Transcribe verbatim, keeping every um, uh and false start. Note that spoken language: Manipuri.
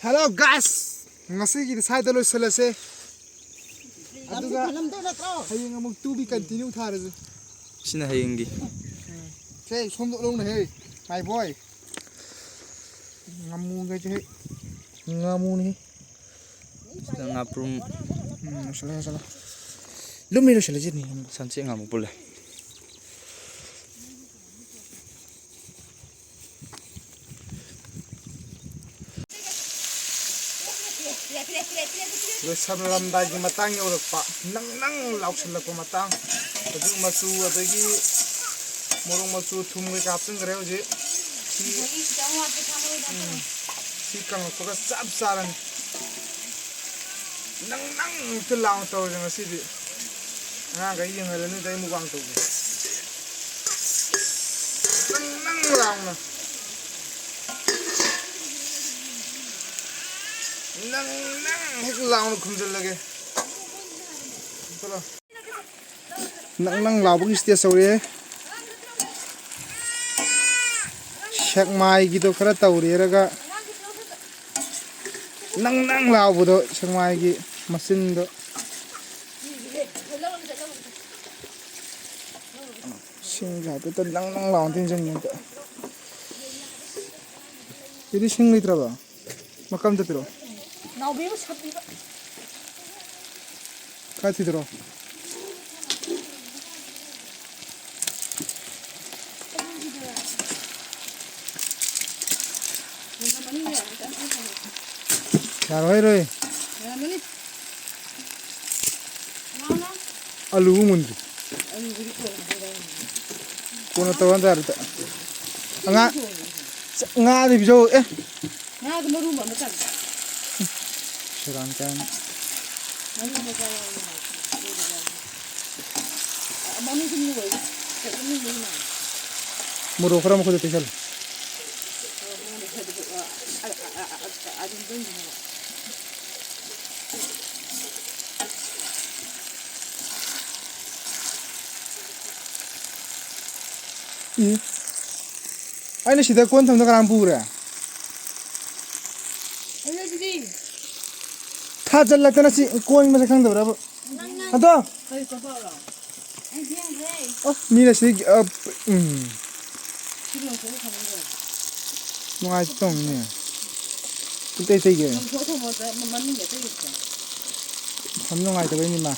Hello guys, ꯉꯁꯤꯒꯤꯗꯤ ꯁ꯭ꯋꯥꯏꯗ ꯂꯣꯏꯁꯤꯜꯂꯁꯦ꯫ ꯑꯗꯨꯒ ꯍꯌꯦꯡ ꯑꯃꯨꯛ two B continue ꯊꯥꯔꯁꯦ꯫ ꯁꯤꯅ ꯍꯌꯦꯡꯒꯤ꯫ ꯁꯦ, ꯁꯣꯝꯗ ꯂꯧꯅ ꯍꯦ, my boy꯫ ꯉꯥꯃꯨꯒꯁꯦ ꯍꯦ, ꯉꯥꯃꯨꯅꯤ꯫ ꯁꯤꯗ ꯉꯥꯄ꯭ꯔꯨꯝ꯫ ꯎꯝ, ꯂꯣꯏꯁꯤꯜꯂꯦ, ꯂꯣꯏꯁꯤꯜꯂꯦ꯫ ꯂꯨꯝꯃꯤ ꯂꯣꯏꯁꯤꯜꯂꯁꯤꯅꯤ꯫ ꯁꯟꯁꯦ ꯉꯥꯃꯨ ꯄꯨꯜꯂꯦ꯫ ꯂꯣꯏꯁꯜꯂꯝꯗꯥꯏꯒꯤ ꯃꯇꯥꯡ ꯌꯧꯔꯛꯄ, ꯅꯪ ꯅꯪ ꯂꯥꯎꯁꯜꯂꯛꯄ ꯃꯇꯥꯡ꯫ ꯍꯧꯖꯤꯛ ꯃꯆꯨ ꯑꯗꯒꯤ ꯃꯣꯔꯣꯛ ꯃꯆꯨ, ꯊꯨꯝ ꯀꯩꯀꯥ ꯍꯥꯞꯆꯤꯟꯈ꯭ꯔꯦ ꯍꯧꯖꯤꯛ꯫ ꯁꯤ, ꯎꯝ, ꯁꯤ ꯀꯪꯉꯛꯄꯒ ꯆꯞ ꯆꯥꯔꯅꯤ꯫ ꯅꯪ ꯅꯪ ꯍꯦꯛꯇ ꯂꯥꯎꯅ ꯇꯧꯔꯁꯦ ꯉꯁꯤꯗꯤ꯫ ꯑꯉꯥꯡꯈꯩ ꯌꯦꯡꯍꯜꯂꯅꯤꯗ ꯑꯩ mukbang ꯇꯧꯒꯦ꯫ ꯅꯪ ꯅꯪ ꯂꯥꯎꯅ꯫ ꯅꯪ ꯅꯪ ꯍꯦꯛ ꯂꯥꯎꯅ ꯈꯨꯝꯖꯤꯜꯂꯒꯦ꯫ ꯆꯠꯂꯣ꯫ ꯅꯪ ꯅꯪ ꯂꯥꯎꯕꯒꯤ stage ꯌꯧꯔꯛꯑꯦ꯫ ꯁꯦꯛꯃꯥꯏꯒꯤꯗꯣ ꯈꯔ ꯇꯧꯔꯦꯔꯒ ꯅꯪ ꯅꯪ ꯂꯥꯎꯕꯗꯣ, ꯁꯦꯛꯃꯥꯏꯒꯤ ꯃꯆꯤꯟꯗꯣ꯫ ꯁꯤꯡꯁꯦ ꯍꯥꯏꯐꯦꯠꯇ ꯅꯪ ꯅꯪ ꯂꯥꯎꯅ ꯊꯤꯟꯖꯟꯒꯦ ꯑꯝꯇ꯫ ꯁꯤꯗꯤ ꯁꯤꯡ ꯂꯩꯇ꯭ꯔꯕ? ꯃꯀꯝ ꯑꯝꯇ ꯄꯤꯔꯛꯑꯣ꯫ ꯅꯥꯎꯕꯤꯕꯨ ꯁꯛꯄꯤꯕ꯫ ꯈꯔ ꯊꯤꯗꯔꯣ꯫ ꯌꯥꯔꯣꯏ, ꯔꯣꯏ꯫ ꯑꯂꯨ ꯃꯨꯟꯗ꯭ꯔꯤ꯫ ꯀꯣꯟꯅ ꯇꯧꯔ ꯇꯥꯔꯦ꯫ ꯑꯉꯥꯡ, ꯉꯥꯗꯤ ꯄꯤꯖꯧ꯫ ꯑꯦ꯫ ꯉꯥꯗꯣ ꯃꯔꯨ ꯑꯃ ꯆꯪꯉꯦ꯫ ꯁꯦꯔꯥꯟ ꯀꯥꯏꯅ꯫ ꯃꯔꯨ ꯃꯆꯥ ꯌꯥꯎꯋꯤ ꯃꯥꯜꯂꯦ꯫ ꯃꯃꯤꯡꯁꯨ ꯃꯨ ꯑꯣꯏ꯫ ꯃꯃꯤꯡ ꯃꯨ ꯃꯥꯜꯂꯦ꯫ ꯃꯣꯔꯣꯛ ꯈꯔ ꯃꯈꯨꯠꯇ ꯇꯩꯁꯜꯂꯨ꯫ ꯑꯗꯨꯝ ꯆꯪꯈꯤꯅꯦꯕ꯫ ꯏ꯫ ꯑꯩꯅ ꯁꯤꯗ ꯀꯣꯟ ꯊꯝꯗ ꯀꯅꯥꯝ ꯄꯨꯈ꯭ꯔꯦ? ꯑꯩꯅ ꯊꯥꯖꯤꯜꯂꯛꯇꯅ ꯁꯤ ꯀꯣꯏ ꯃꯁꯛ ꯈꯪꯗꯕ꯭ꯔꯕ? ꯑꯗꯣ! ꯑꯁ, ꯃꯤꯅ ꯁꯤ, ꯑ, ꯎꯝ꯫ ꯅꯨꯡꯉꯥꯏꯇꯦ ꯇꯧꯅꯤꯅꯦ꯫ ꯄꯨꯡꯇꯩ ꯇꯩꯒꯦ꯫ ꯊꯝ ꯅꯨꯡꯉꯥꯏꯇꯕꯩꯅꯤ ꯃꯥ꯫